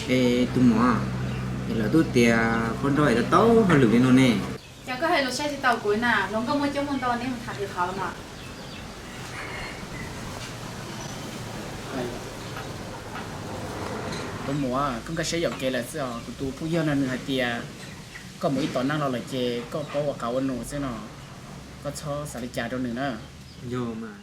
Es tus muam, es lawv twb tias poj nrauj es tau tau hauj lwm li no ne. Cas koj hais lus saib tsis taus kuv na, hluas nkauj muaj coob muaj ntau, neb mus tham lwm qhov los mas. Tus muam, koj nkag siab yuam kev lawm xwb os. Kuv tus phooj ywg no nws hais tias koj mus ib tom neej los lawm ces koj paub ua qab ua num xwb no. Koj txhob xav li cas rau nws na. Yog mas.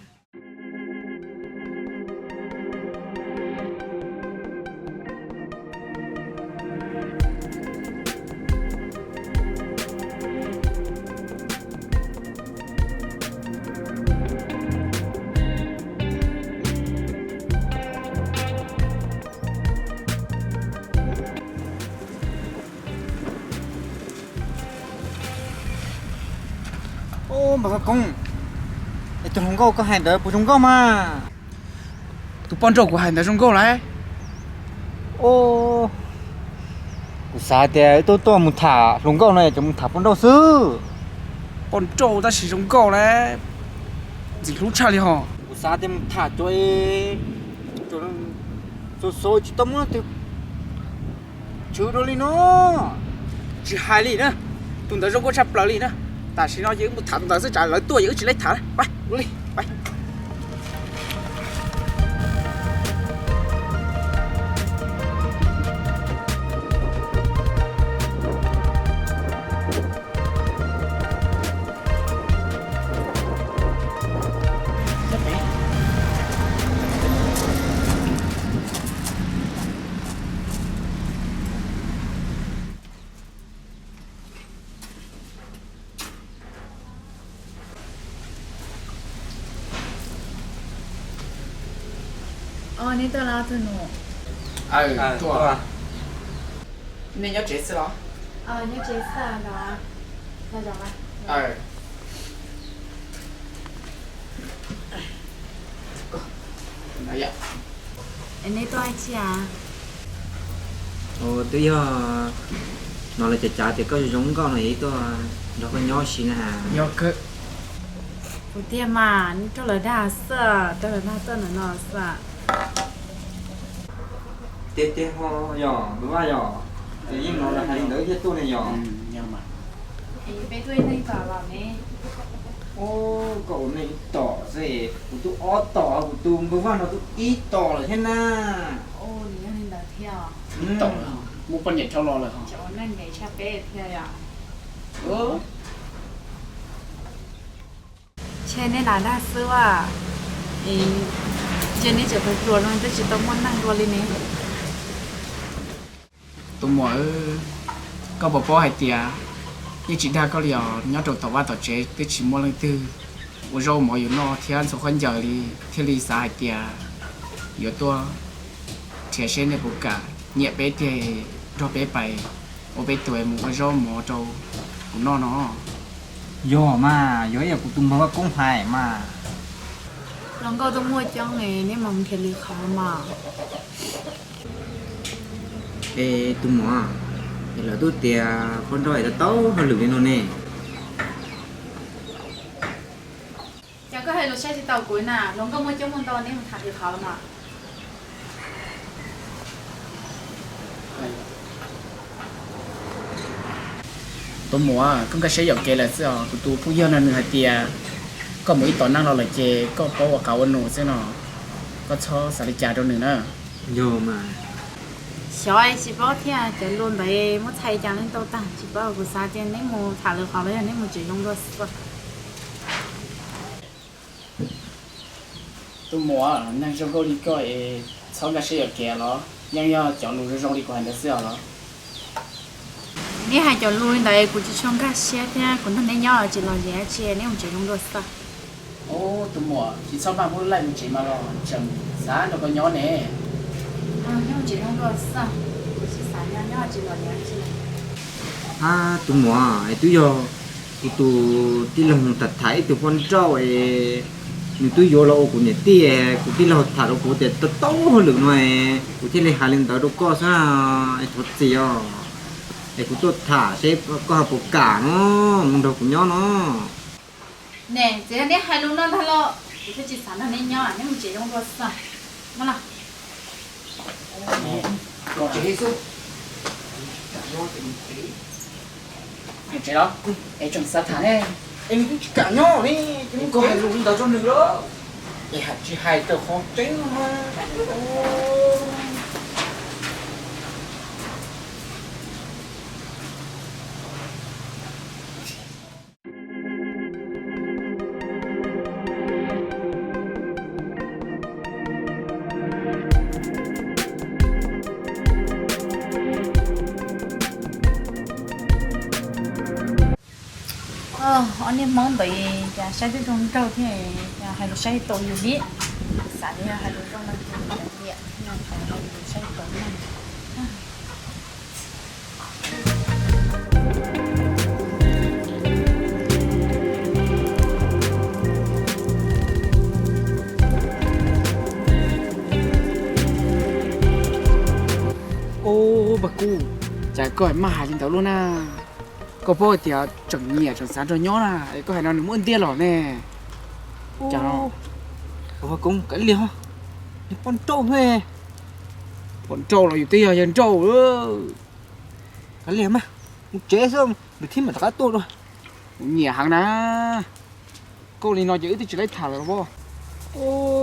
Npawg Vaj Koob, es tus hluas nkauj koj hais ntawd puas zoo nkauj mas? Tus poj nrauj kuv hais ntawd zoo nkauj lauj. Kuv xav tias tuaj tuaj mus tham hluas nkauj no es cov mus tham poj nrauj xwb. Poj nrauj tab sis zoo nkauj lauj, ntxim hlub tshaj li hos. Kuv xav tias mus tham cov, cov xov xov tsis tau muab leej twg tshwm dua li no. Tsis hais li na, tus ntawd zoo nkauj tshaj plaws li na. Tam sim no ces wb mus tham tus ntawd xwb, tsam lawv tuaj ces wb tsis laib tham. Pais, ua li, pais. Neb tuaj los tus nus? Nej nyob tsev xwb los? Nyob tsev xwb. Neb tuaj ua tsi? Twb yog hnov lawv cav cav tias koj zoo nkauj no es tuaj nrog koj nyob ua si na. Kuv tiag mas, neb raug lawv dag xwb, raug lawv dag tuaj ntawm no xwb. Tiag tiag ho yog npawg Vaj yog, ces yeej hnov lawv hais li ntawd thiaj tuaj ne yog. Peb tuaj ib neeg tom los ne. Koj ua neeg ib tom xwb, kuv twb ob tom, kuv tus npawg Vaj no twb ib tom lawm thiab na. Nws yog li ntawd thiab. Ib tom, muaj poj niam rau los lawm. Cov ua neej ntev tshaj peb thiab yom. Ntshe neb lam dag xwb as. Ntshe neb tseem hluas hluas no twb tsis tau muaj neej dua li ne. Tus muam, koj puas paub hais tias yeej tsis dag koj li os, nyob rau tom vaj tom tsev twb tsis muaj leej twg ua zaub mov yus noj thiab ntxhua khaub ncaws li, thiaj li xav hais tias yuav tuaj nrhiav seb nej puas kam nyiam peb tiag, nrog peb pais ua peb tus mus ua zaub mov rau kuv noj no. Yog mas, yog ib yam kuv tus npawg Vaj Koob hais mas. Hluas nkauj tuaj muaj coob, neb mus nrhiav lwm qhov mas. Es tus muam, es lawv twb tias poj nrauj es tau tau hauj lwm li no ne. Cas koj hais lus saib tsis taus kuv na, hluas nkauj muaj coob muaj ntau, neb mus tham lwm qhov los mas. Tus muam, koj nkag siab yuam kev lawm xwb os. Kuv tus phooj ywg no nws hais tias koj mus ib tom neej los lawm ces koj paub ua qab ua num xwb no. Koj txhob xav li cas rau nws na. Yog mas. Xyov tsis paub thiab, cov lus ntawd muab txhais cas leej tau tag tsis paub, kuv xav tias neb mus tham lwm qhov los yog neb mus tsev zoo dua xwb. Tus muam, neeg zoo nkauj li koj es txhob nkag siab yuam kev los? Yeej yog cov lus zoo zoo li kuv hais ntawd xwb os los? Neb hais cov lus li ntawd kuv tsis tshua nkag siab thiab, kuv nrog neb nyob tsis lom zem dab tsi, neb mus tsev zoo dua xwb. Ub, tus muam, tsis txhob maj muab laij mus tsev mas los, tseem xav nrog koj nyob ne. Neb mus tsev zoo dua xwb, kuv tsis xav nyob, nyob tsis lom zem dab tsi. Ab, tus muam, es twb yog kuv tus tij laug tham tham ib tug poj nrauj es nws twb yuav los ua kuv niam tij, kuv tij laug tham rau kuv tias tau tau hauj lwm no es kuv thiaj li hais li ntawd rau koj xwb, es thov txim os. Es kuv tuaj tham seb koj ho puas kam no mus nrog kuv nyob no. Ne, txiv, neb hais lus no ntag los? Kuv thiaj tsis xav nrog neb nyob, neb mus tsev zoo dua xwb. Muab los. Tsev xwb. Tsev los? Es tseem xav tham ne. Es nws twb tsis kam nyob ne, es koj hais lus li ntawd rau nws los? Es hais tsis hais raws qhov tseeb no mas. Ob niag Hmoob ntawd cas saib twb zoo nraug thiab, cas hais lus saib tau yus li. Xav tias yog hais lus zoo no ces yus cov tiam, yog hais lus saib tau no. Ub, Npawg Kub, cas koj maj hais li ntawd luaj na? Koj paub tias tseem nyiam tseem xav nrog nyob na, es koj hais no nws muaj ntiab los ne. Cas no? Ua koob kav liam, nws poj nrauj xwb. Poj nrauj los yus twb yog yawg nrauj. Kav liam mas, mus tsev xwb, nws thiaj mam rov qab tuaj dua. Kuv nyiam heev na. Koj li no ces wb twb tsis laib tham lawm los pob.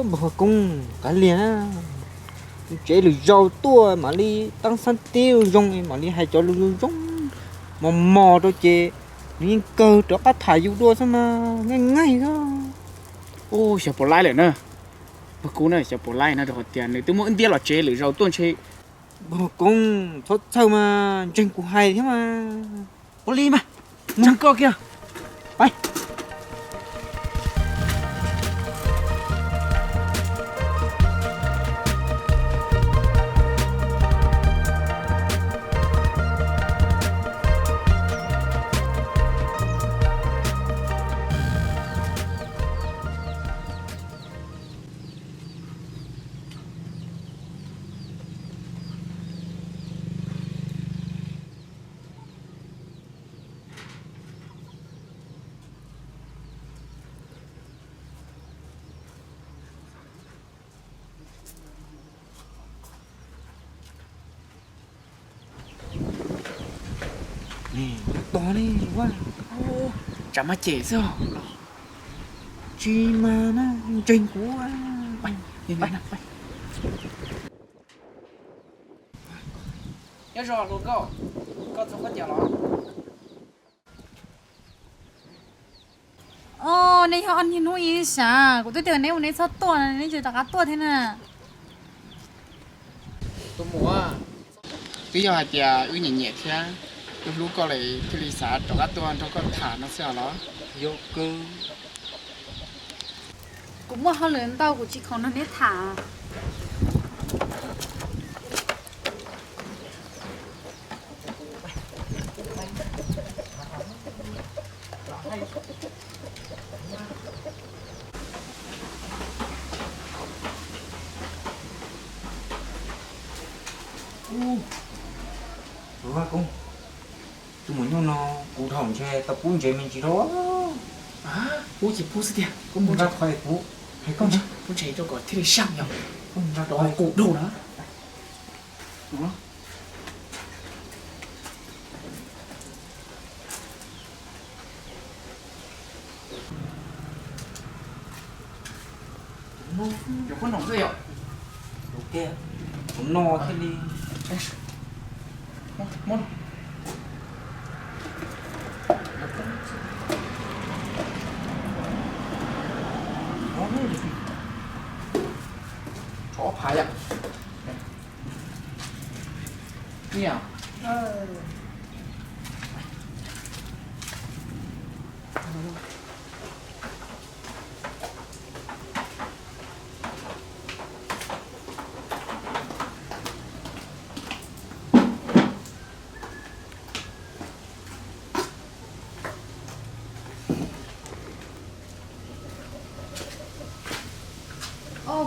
Npawg Huab Koob, kav liam, mus tsev lwm zaus tuaj mam li tab xab tib zoo, mam li hais cov lus zoo zoo mos mos rau ces nws yeej kawg rov qab tham yus dua xwb mas, nqaij nqaij xwb. Ub, xyov puas laib lawm na. Npawg Kub na, xyov puas laib no, rau qhov tias nws twb muaj wb ntiab los tsev lwm zaus tuaj ntshe. Npawg Huab Koob, txhob txhawj mas, ntseeg kuv hais thiab mas. Ua li mas, ntseeg koj kiag. Pais. Tos ne, tsam maj cem xwb. Tsis mas na, ntseeg kuv. Nyob zoo hluas nkauj, koj txog koj tiam los? Os, nej yog ob niag hnub ib sab, kuv twb tias neb mus neb txhob tuaj, neb tseem rov qab tuaj thiab na. Tus muam, twb yog hais tias wb nyiam nyiam thiab, wb hlub koj lawm thiaj li xav rov qab tuaj nrog koj tham no xwb os los? Yog kawg. Kuv muaj hauj lwm ntau, kuv tsis khoom nrog neb tham. Tus vaj koob, tus muam nyuj no kuv dhau ntshe tau pub ntsev me ntsis dhau. Pub ces pub xwb tiag, koj mus nrog qhov kuv hais koj, pub ntsev rau kom thiaj li saj yog, koj mus nrog qhov kuv dhau na. Cov khaub noom xwb yom. Tus no thiaj li. Tso ob phav yom. Ni yom.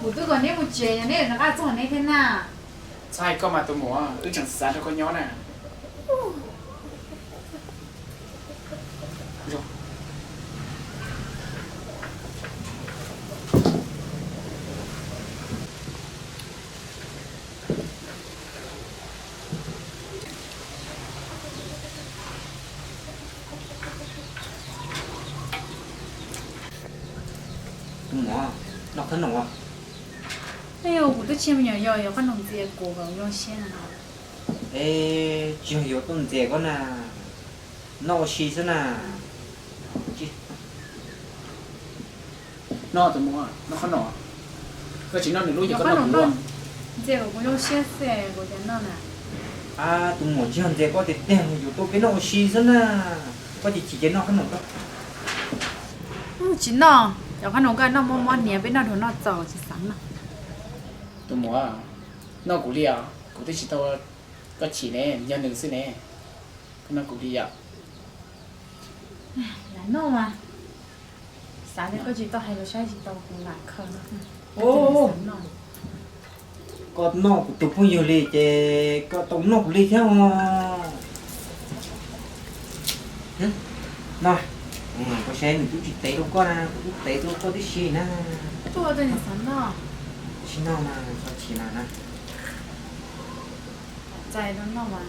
Kuv twb kom neb mus tsev, yog neb rov qab txog neb thiab na. Txhob hais koj mas tus muam, wb tseem xav nrog koj nyob na. Qhov no, ej, kuv twb tsis me nyuam yaus, yuav qhov no ntxias kuv zoo siab na. Es tsis yog yuav tuaj ntxias koj na, noj ua si xwb na. Noj tus muam, noj qhov no. Koj tsis noj nws lub, yuav koj noj kuv lub. Ntxias kuv zoo siab xwb kuv thiaj noj na. Ab, tus muam, tsis yog ntxias koj tiag tiag, yus tuaj peb noj ua si xwb na. Koj chim chim ces noj qhov no koj. Tsis noj, cov qhov no koj noj mob mob hniav, peb noj dhau noj txaus tsis xav noj. Tus muam, noj kuv li os, kuv twb tsis tau koj chim ne, yog nws xwb ne. Koj noj kuv li yom. Lam noj mas. Xav tias koj tsis tau hais lus saib tsis tau kuv lam khaws no. Koj noj kuv tus phooj ywg li ces koj tau noj kuv li thiab os. No, koj saib nws twb tsis tev rau koj na, kuv twb tev rau koj tib si na. Tuaj, nws xav noj. Tsis noj mas txhob chim mas na. Txais rau noj mas.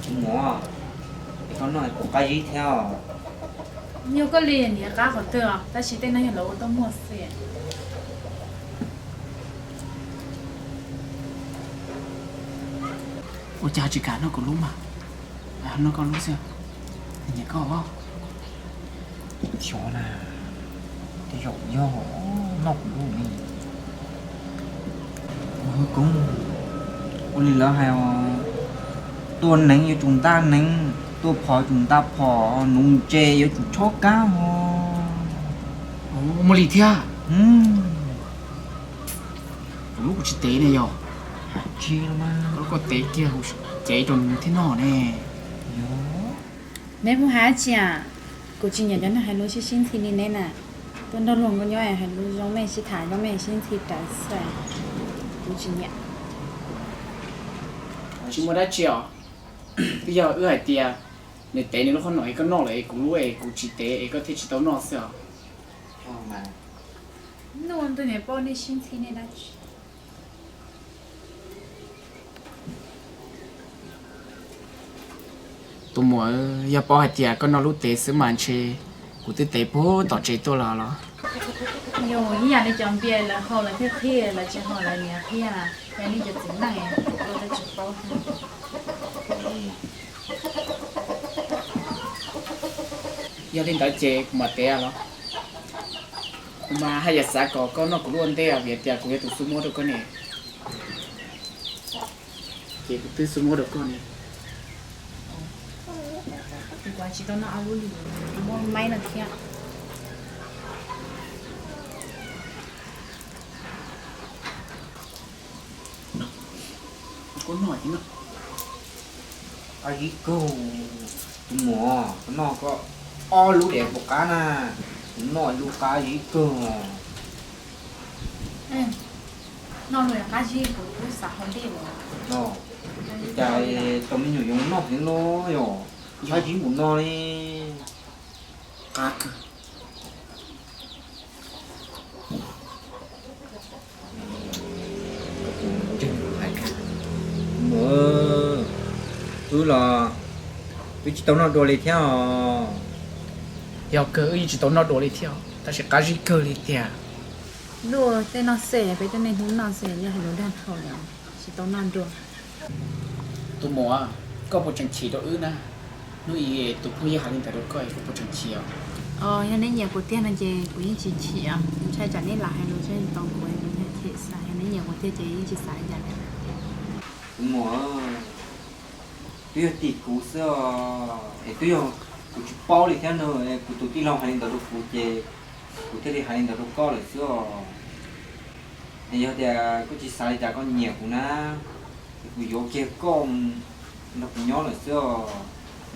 Tus muam, es koj noj kuv qab zib thiab os. Yog koj li niam qab qhov twg os, tab sis tej no yog lawv ua tau muag xwb. Ua cas tsis kam noj kuv lub mas, noj koj lub xwb, nyiam koj os. Xyov na, tej zaum yog noj kuv lub li. Koob, ua li lawv hais os, tua neev yuav tsum ntaj neev, tua phom yuav tsum ntaj phom, nuv ntses yuav tsum tshob kab os. Muaj li thiab. Kuv lub kuv tsis tev ne yog. Tsis mas, koj tev kiag cev rau nws thiaj noj ne. Neb mus hais dab tsi? Kuv tsis nyiam cov neeg hais lus sib sib ntxhi li neb na. Tuaj nrog luag nkauj nyob hais lus zoo, mej sib tham zoo, mej sib ntxhi rawv xwb, kuv tsis nyiam. Tsis muaj dab tsi os, twb yog wb hais tias nws tev nws lub qhob noom es koj noj lawm es kuv lub es kuv tsis tev es koj thiaj tsis tau noj xwb os. Nuj, tus niam paub nej sib ntxhi nej dab tsi? Tus muam, yog paub hais tias koj noj lub tev xwb mas ntshe kuv twb tev puag tom tsev tuaj los los. Yog ib yam li cov npias lawv haus lawv thiaj qhia, lawv tsis haus lawv niam qhia, yog nej cov txiv neej ua tau tsis paub. Yog li ntawd ces kuv mam tev los? Kuv mas haj yam xav kom koj noj kuv lub ua ntej vim tias kuv yog tus xub muab rau koj ne. Ces kuv twb xub muab rau koj ne. Kuv tsis tau noj ob lub li, kuv muab maib no thiab. Kuv noj ib kawg, tus muam, kuv noj koj ob lub diam puas qab na? Kuv noj ib lub qab zib kawg. Noj lub qab zib, kuv xav haus dej lawm. Cas tau me nyuam yoov noj heev no yom? Qab zib npaum no li. Qab kawg. Wb los wb tsis tau noj dua li thiab os. Yog kawg, wb yeej tsis tau noj dua li thiab, tab sis qab zib kawg li tiag. Luaj tej noj xwb, peb tuaj niaj hnub noj xwb, yeej hais lus dag dhau li, tsis tau noj dua. Tus muam, koj puas tseem chim rau wb na? Hnub ib tus phooj ywg hais li ntawd rau koj, koj puas tseem chim os? Yog neb nyiam kuv tiag no ces kuv yeej tsis chim, ntshai tsam neb lam hais lus tsis tau kuv, kuv thiaj chim xwb. Yog neb nyiam kuv tiag ces yeej tsis xav li cas li. Tus muam, twb yog tim kuv xwb os, es twb yog kuv tsis paub li thiab no, kuv tus tij laug hais li ntawd rau kuv ces kuv thiaj li hais li ntawd rau koj lawm xwb os. Es yog tias koj tsis xav li cas koj nyiam kuv na, es kuv yuav kiag koj nrog kuv nyob lawm xwb os.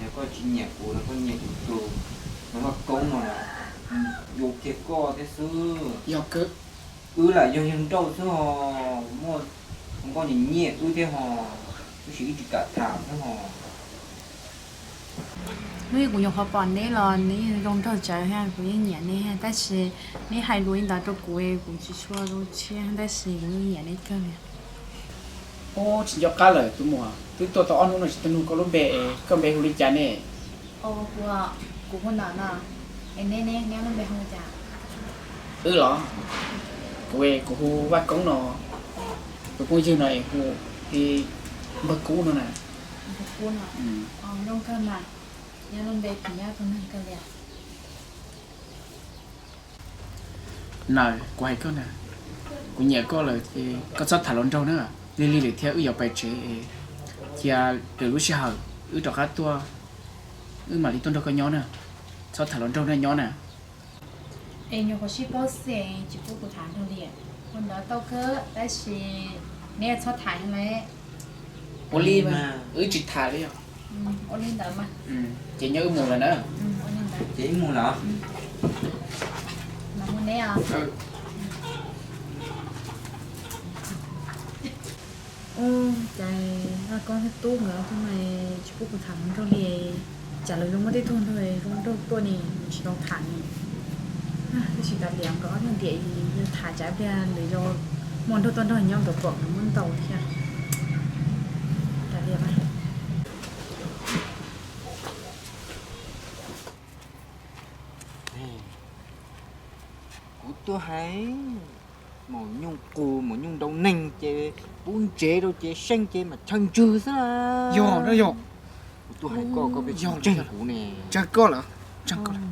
Yog koj tsis nyiam kuv los koj nyiam kuv tus, no Vaj Koob no, yuav kiag koj thiab xwb. Yog kawg, wb lam yog yawg nrauj xwb os, muaj hluas nkauj nyiam nyiam wb thiab hos, tab sis wb tsis kam tham thiab hos. Hnub ib kuv nyuam qhuav pom neb los neb zoo nraug tsawv thiab, kuv yeej nyiam neb, tab sis neb hais lus li ntawd rau kuv, kuv tsis tshua zoo siab tab sis kuv yeej nyiam neb kawg li. Ub, tsis nco qab lawm tus muam, twb tuaj tau ob hnub no tsis tau nug koj lub npe es koj npe hu li cas ne? Kuv, kuv hu Ntawm no, es neb ne, neb lub npe hu li cas? Wb los? Kuv, kuv hu Vaj Koob no, tus phooj ywg no es hu li Npawg Kub no na. Npawg Kub no. Zoo kawg mas, nyob lub npe phim nyab tus neeg kawg li. Nawm, kuv hais koj na, kuv nyiam koj lawm ces koj txhob tham hluas nraug na. Lig lig lawm thiab wb yuav pais tsev, cia lwm lub sij hawm wb rov qab tuaj, wb mam li tuaj nrog koj nyob na. Txhob tham hluas nraug na, nyob na. Es nyuam qhuav sib paub xwb tsis pub kuv tham nrog li. Ua ntawd tau kawg tab sis neb txhob tham li. Ua li mas wb tsis tham li os. Ua li ntawd mas. Ces nyob wb mus lawm na. Ces wb mus lawm. Mas mus neb os. Ub, cas Vaj Koob thiab Tub nkawd tuaj no tsis pub kuv tham hluas nraug li. Cas lawv zoo muaj tej tug nraug zoo nraug tuaj ne, tsis tau tham ne. Tab sis kav liam, nkawd ob leeg tiam yus tham tsam ib pliag lwm zaus muaj nraug tuaj nrog nyob nkawd pom nkawd muab ntaus thiab. Kav liam mas. Kuv tuaj hais, maum nyuj qus maum nyuj nrau neeg ces pub ntsev rau ces seej ces mam chaw ntswg xwb. Yog, yog. Kuv tuaj hais koj, koj pheej tsis ntseeg kuv ne. Ntseeg koj lawm, ntseeg koj lawm.